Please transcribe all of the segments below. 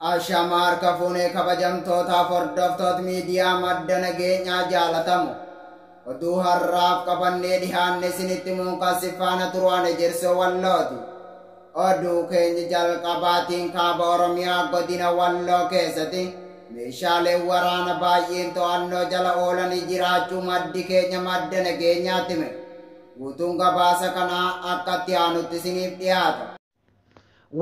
Ashamaa harka fuunee kabajamtootaaf hordoftoota miidiyaa madda nageenyaa jaalatamu. Oduu har'aaf qabannee dhihaanne isinitti muunqassi faana turuwaan Ejersoo Wallooti. Oduu keenya jalqabaatiin kaaba Oromiyaa godina Walloo keessatti meeshaaleen waraana baay'een to'annoo jala oolanii jiraachuu maddi keenya madda nageenyaatti hime. Guutuun gabaasa kanaa akka itti aanutti isiniif dhiyaata.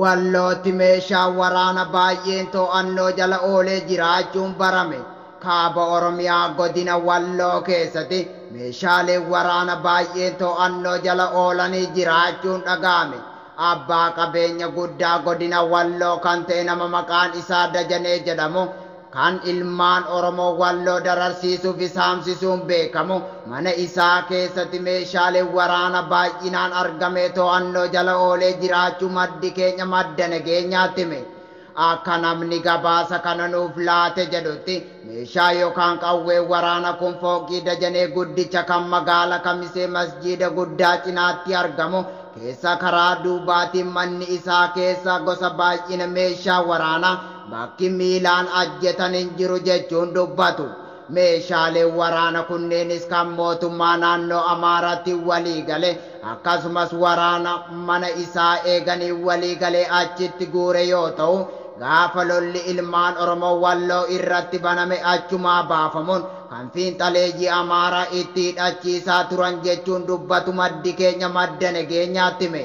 Wallootti meeshaa waraana baay'een to'annoo jala oolee jiraachuun barame. Kaaba Oromiyaa godina Walloo keessatti meeshaaleen waraana baay'een to'annoo jala oolanii jiraachuun dhaga'ame. Abbaa qabeenya guddaa godina Walloo kan ta'e nama maqaan isaa Dajanee jedhamu kan ilmaan Oromoo Walloo dararsiisuuf saamsisuun beekamu mana isaa keessatti meeshaaleen waraana baay'inaan argame to'annoo jala oolee jiraachuu maddi keenya madda nageenyaatti hime. Akka namni gabaasa kana nuuf laate jedhutti meeshaa yookaan qawwee waraana kun fooqii Dajanee guddicha kan magaala Kamisee masjiida guddaa cinaatti argamu keessa karaa duubaatiin manni isaa keessa gosa baay'ina meeshaa waraanaa bakki miilaan ajjetan hin jiru jechuun dubbatu. Meeshaaleen waraana kunneenis kan mootummaa naannoo Amaaraatti walii gale akkasumas waraana mana isaa eeganii walii galee achitti guure yoo ta'u gaafa lolli ilmaan Oromoo Walloo irratti baname achumaa baafamuun kan fiinxaleeyyii Amaaraa itti hidhachiisaa turan jechuun dubbatu maddi keenya madda nageenyaatti hime.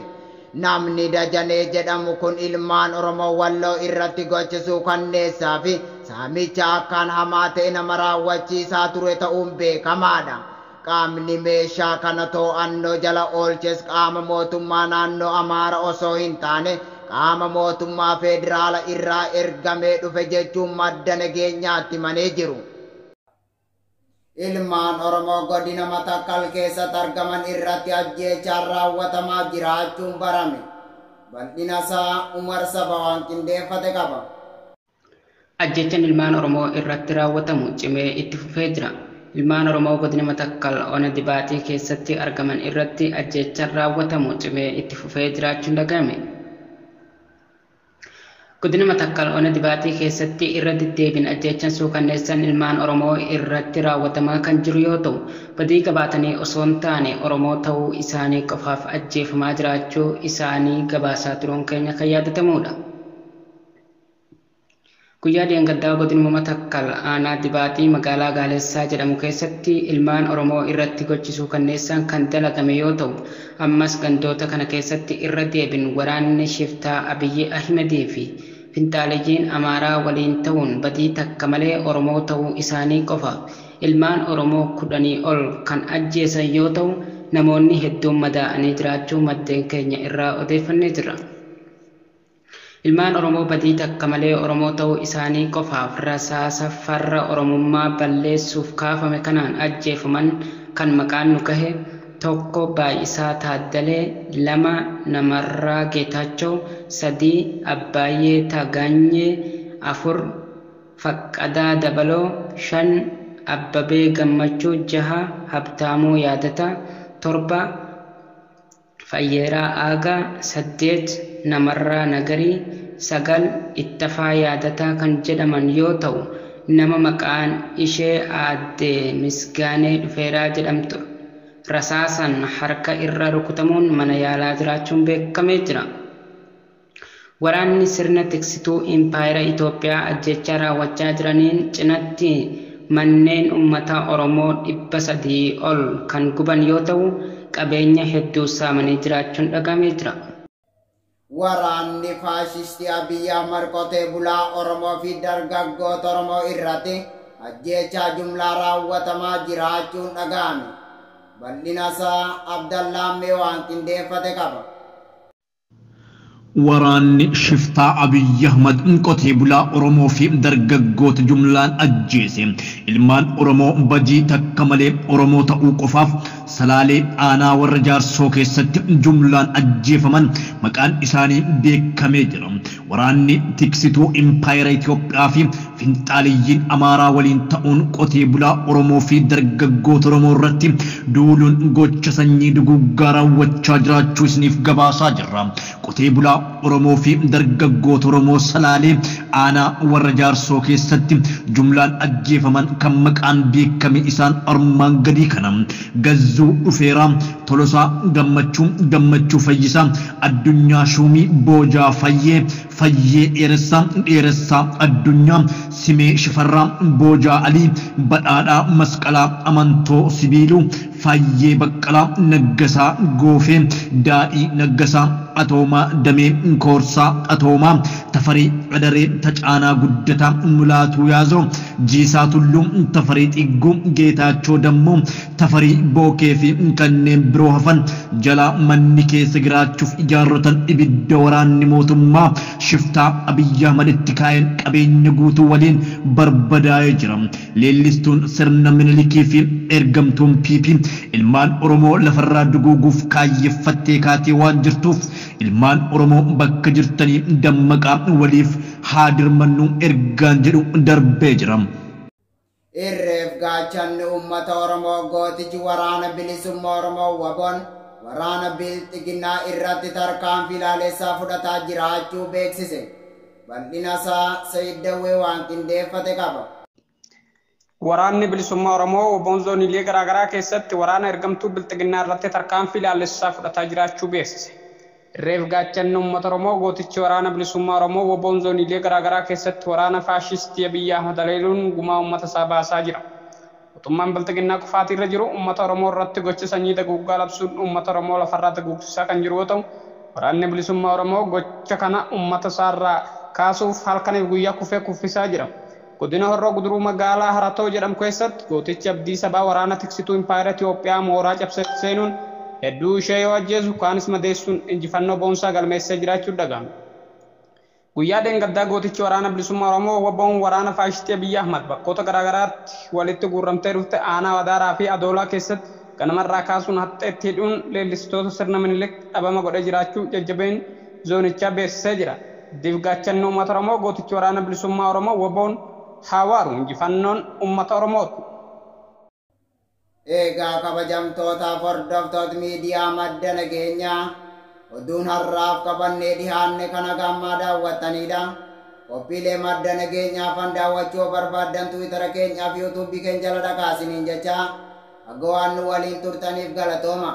Namni Dajanee jedhamu kun ilmaan Oromoo Walloo irratti gochisuu kanneessaa fi saamicha akkaan hamaa ta'e nama raawwachiisaa ture ta'uun beekamaadha. Qaamni meeshaa kana to'annoo jala oolches qaama mootummaa naannoo Amaara osoo hin taane qaama mootummaa federaala irraa ergamee dhufe jechuun madda nageenyaatti himanii jiru. Ilmaan Oromoo godina Matakkal keessatti argaman irratti ajjeechaan raawwatamaa jiraachuun barame. Bal'ina isaa Umar Saba waan qindeeffate qaba. Ajjeechaan ilmaan Oromoo irratti raawwatamu cimee itti fufee jira. Ilmaan Oromoo godina Matakkal ona Dibaaxii keessatti argaman irratti ajjeechaan raawwatamu cimee itti fufee jiraachuun dhagahame. Godina Matakkal ona Dibaaxii keessatti irra deddeebiin ajjeechaan suukanneessaan ilmaan Oromoo irratti raawwatamaa kan jiru yoo ta'u, badii qabaatanii osoo hin taane Oromoo ta'uu isaanii qofaaf ajjeefamaa jiraachuu isaanii gabaasaa turuun keenya kan yaadatamudha. Guyyaa Deengaddaa godinuma Matakkal aanaa Dibaaxii magaalaa Gaalessaa jedhamu keessatti ilmaan Oromoo irratti gochisuu kanneessaan kan dalagame yoo ta'u, ammas gandoota kana keessatti irra deebiin waraanni shiftaa Abiyyi Ahimedii fi finxaaleyyiin Amaaraa waliin ta'uun badii takka malee Oromoo ta'uu isaanii qofa ilmaan Oromoo 10 ol kan ajjeesan yoo ta'u, namoonni hedduun madaa'anii jiraachuu maddeen keenya irraa odeeffannee jirra. Ilmaan Oromoo badii takka malee Oromoo ta'uu isaanii qofaaf rasaasa farra Oromummaa balleessuuf kaafame kanaan ajjeefaman kan maqaan nu gahe 1 Baay'isaa Taaddalee, 2 Namarraa Geetaachoo, 3 Abbaayyee Taagaanyee, 4 Faqqadaa Dabaloo, 5 Abbabee Gammachuu, 6 Habtaamuu Yaadataa, 7 Fayyeeraa Aagaa, 8 Namarraa Nagarii, 9 Ittafaa Yaadataa kan jedhaman yoo ta'u, nama maqaan ishee Aadde Misgaanee Dhufeeraa jedhamtu rasaasan harka irra rukutamuun mana yaalaa jiraachuun beekamee jira. Waraanni sirna tiksituu Impaayera Itoophiyaa ajjeechaa raawwachaa jiraniin cinatti manneen uummata Oromoo 300 ol kan guban yoo ta'u, qabeenya hedduu saamanii jiraachuun dhagahamee jira. Waraanni faashistii Abiyyi Ahmad qotee bulaa Oromoo fi dargaggoota Oromoo irratti ajjeechaa jumlaa raawwatamaa jiraachuun dhagahame. Bal'ina isaa Abdallaammee waan qindeeffate qaba. Waraanni shiftaa Abiyyi Ahmad qotee bulaa Oromoo fi dargaggoota jumlaan ajjeese. Ilmaan Oromoo badii takka malee Oromoo ta'uu qofaaf Salaalee aanaa warra Jaarsoo keessatti jumlaan ajjeefaman maqaan isaanii beekamee jira. Waraanni tiksituu Impaayera Itoophiyaa fi finxaaliyyiin Amaaraa waliin ta'uun qotee bulaa Oromoo fi dargaggoota Oromoo irratti duuluun gocha sanyii duguuggaa raawwachaa jiraachuu isiniif gabaasaa jirra. Qotee bulaa Oromoo fi dargaggoota Oromoo Salaalee aanaa warra Jaarsoo keessatti jumlaan ajjeefaman kan maqaan beekame isaan armaan gadii kana: Gazzuu Dhufeeraa, Tolosaa Gammachuu, Gammachuu Fayyisaa, Addunyaa Shuumii, Boojaa Fayyee, Fayyee Dheeressaa, Dheeressaa Addunyaa, Simee Shifarraa, Boojaa Alii, Badhaadhaa Masqalaa, Amantoo Sibiiluu, Fayyee Baqqalaa, Naggasaa Goofee, Daadhii Naggasaa, Atoomaa Damee, Koorsaa Atoomaa, Tafarii Adaree, Tacaanaa Guddataa, Mulaatuu Yaazoo, Jiisaa Tulluu, Tafarii Xigguu, Geetaachoo Dammoo, Tafarii Bookee fi kanneen biroo hafan jalaa manni keessa jiraachuuf ijaarratan ibidda waraanni mootummaa shiftaa Abiyyi Ahmad itti kaa'een qabeenya guutuu waliin barbadaa'ee jira. Leellistuun sirna Minilikii fi ergamtuun PP ilmaan Oromoo lafarraa duguuguuf kaayyeffattee kaatee waan jirtuuf ilmaan Oromoo bakka jirtanii dammaqaa, waliif haa dirmannu ergaan jedhu darbee jira. Irreef gaachanni uummata Oromoo gootichi waraana bilisummaa Oromoo WBOn waraana bilxiginnaa irratti tarkaanfii laalessaa fudhataa jiraachuu beeksise. Bal'ina isaa Sayid Dawwee waan qindeeffate qaba. Waraanni bilisummaa Oromoo WBOn zooniilee garaagaraa keessatti waraana ergamtuu bilxiginnaa irratti tarkaanfii laalessaa fudhataa jiraachuu beeksise. Irreef gaachanni uummata Oromoo gootichi waraana bilisummaa Oromoo WBOn zooniilee garaagaraa keessatti waraana faashistii Abiyyi Ahmad haleeluun gumaa uummata isaa baasaa jira. Mootummaan bilxiginnaa kufaatii irra jiru uummata Oromoo irratti gocha sanyii duguuggaa labsuun uummata Oromoo lafarraa duguugsisaa kan jiru yoo ta'u, waraanni bilisummaa Oromoo gocha kana uummata isaarraa kaasuuf halkaniif guyyaa kufee kuffisaa jira. Godina Horroo Guduruu magaalaa Haratoo jedhamu keessatti gootichi Abdii Sabaa waraana tiksituu Impaayera Itoophiyaa mooraa cabsee seenuun hedduu ishee yoo ajjeesu kaanis madeessuun injifannoo boonsaa galmeessee jiraachuu dhaga'ame. Guyyaa dheengaddaa gootichi waraana bilisummaa Oromoo WBOn waraana faashistii Abiyyi Ahmad bakkoota garaagaraatti walitti guurramtee dhufte aanaa Wadaaraa fi Adoolaa keessatti ganamarraa kaasuun haxxeetti hidhuun leellistoota sirna Minilik dhabama godhee jiraachuu jajjabeen zoonichaa beeksisee jira. Diif gaachanni uummata Oromoo gootichi waraana bilisummaa Oromoo WBOn haa waaru, injifannoon uummata Oromooti. Egaa kabajamtootaaf hordoftoota miidiyaa madda nageenyaa, oduun har'aaf qabannee dhihaanne kana gammaa daawwattanidha. Qophiilee madda nageenyaa fan daawwachuu barbaaddan Tiwiitara keenyaa fi Yuutuubii keenya jala dhaqaasiniin jecha akka waan nu waliin turtaniif galatooma.